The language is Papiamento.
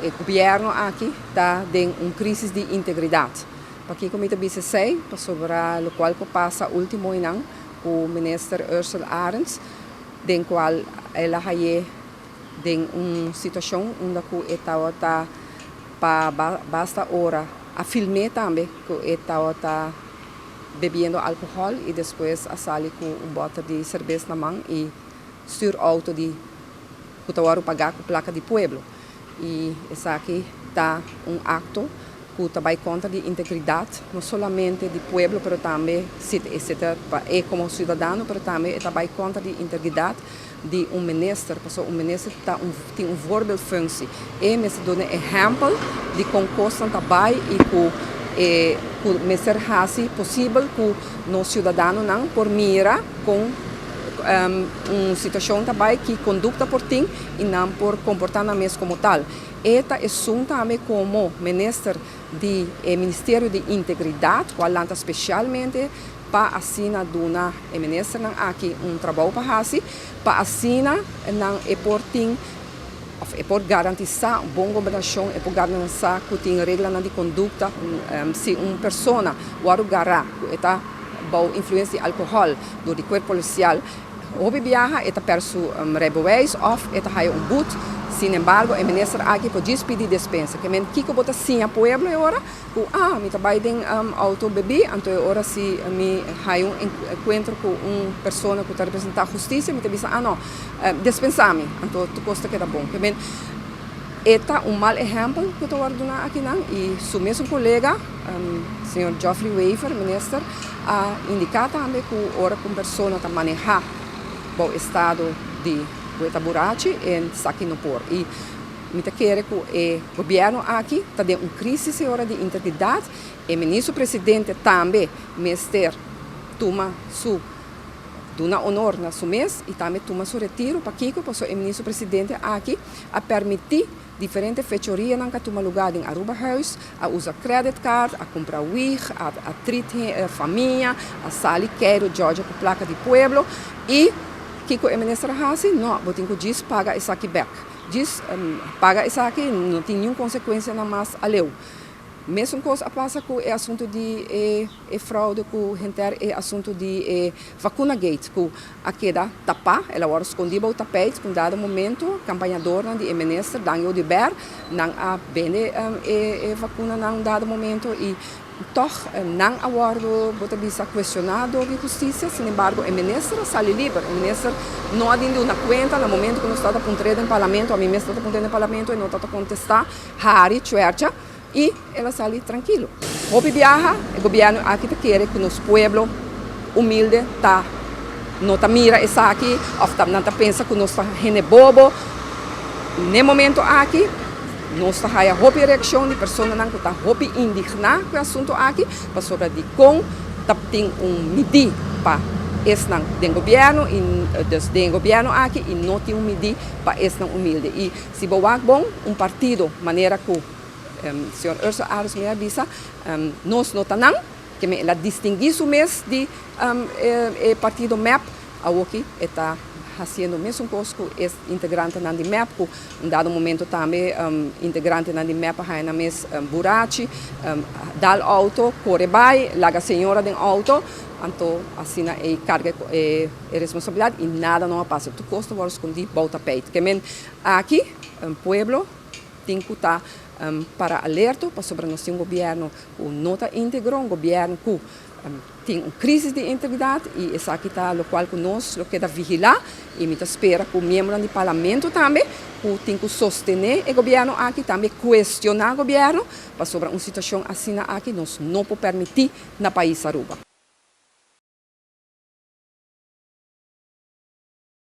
E gobierno aki ta den un crisis di integridad. Pakico mi ta bisa esey? Pasobra locual cu pasa ultimo einan cu Minister Ursell Arends, den cual el a haye den un situacion unda cu e tawata pa basta ora, a film'e tambe cu e tawata bebiendo alcohol y despues a sali cu un boter di cerbes na man y stuur auto di cu ta wòrdu pagá cu placa di pueblo. Y esaki ta un acto cu ta bay contra di integridad no solamente di pueblo pero tambe si ta pa e como ciudadano, pero tambe e ta bay contra di integridad di un minister, pasobra un minister ta un tin un voorbeeldfunctie. E mester duna ehempel di con cosnan ta bay y cu e cu mester haci posibel cu nos ciudadanonan por mira con un situacion ta bay, ki conducta por tin y nan por comporta nan mes como tal. E ta esun tambe como minister di e Ministerio di Integridad, cual lanta specialmente pa asina duna e ministernan aki un trabou pa haci, pa asina nan e por tin of e por garantisa un bon gobernacion, e por garantisa cu tin reglanan di conducta. Si un persona wòrdu gará cu e ta bou influencia di alcohol door di cuerpo policial, hopi biaha e ta pèrdè su rijbewijs of e ta haya un boet. Sin embargo, e minister aki por djis pidi despensa. Ke men kiko bo ta siña pueblo e ora? Ku ah, mi ta bai den auto bebí, anto e ora si mi haya un encuentro ku un persona ku ta representá hustisia, mi ta bisa, ah no, despensa mi, anto tur kos ta keda bon. Ke men e ta un mal ehèmpel ku ta wòrdu duná akinan i su mesun kolega, señor Geoffrey Wever, minister, a indiká tambe ku ora ku un persona ta manehá bou estado di ku e ta burachi, e esaki no por. I mi ta kere ku e gobièrnu aki ta den un krísis e ora di integridat. E ministro presidente tambe mester tuma su duna honor na su mes i tambe tuma su retiro. Pakiko? Pasobra e ministro presidente aki a permití diferente fechorianan ku a tuma lugá den Aruba Huis, a usa credit card, a kumpra wig, a treat famia, a sali keiru djòdjò ku plaka di pueblo. I kiko e minister a hasi? No, bo tin ku djis paga esaki bèk. Djis paga esaki, no tin niun konsekuensianan mas aleu. Mesun kos a pasa ku e asuntu di e fraude ku henter e asuntu di e vacuna gate ku a keda tapá, el a wòrdu skondí bou tapijt ku un dado momento kampañadornan di e minister Dangui Oduber nan a bende e vakunanan un dado momento i tòg nan a wòrdu, bo ta bisa, kuestioná dor di hustisia. Sin embargo, e minister a sali liber. E minister no a dindi una kuenta na momento ku nos tabata puntr'é den parlamento, ami mes tabata puntr'é den parlamento, e no tabata kontestá, hari, chuercha. I el a sali trankilo. Hopi biaha e gobièrnu aki ta kere ku nos pueblo humilde ta no ta mira esaki òf ta nan ta pensa ku nos ta hende bobo. N'e momento aki nos ta haya hopi reakshon di personanan ku ta hopi indigná ku e asuntu aki pasobra dikon ta tin un midí pa esnan den gobièrnu i dus den e gobièrnu aki i no tin un midí pa esnan humilde. I si bo wak bon un partido manera ku Señor Ursula Arends mi a bisa, nos no ta nan, ke men el a distinguí su mes di e partido mep, awoki e ta hasiendo mesun kos ku e integrantenan di mep, ku un dado momento tambe integrantenan di mep a haña nan mes burachi, dal outo, kore bai, laga señora den outo, anto asina e karga e responsabilidat i nada no a pasa, tur kos ta wòrdu skondí bou tapeit. Ke men aki pueblo tin ku ta para alerto pasobra nos tin un gobièrnu ku no ta íntegro, un gobièrnu ku tin un krísis di integridat i esaki ta lokual ku nos lo keda vigilá i mi ta spera ku miembronan di parlamento tambe ku tin ku sostené e gobièrnu aki tambe kuestioná gobièrnu pasobra un situashon asina aki nos no por permití na pais Aruba.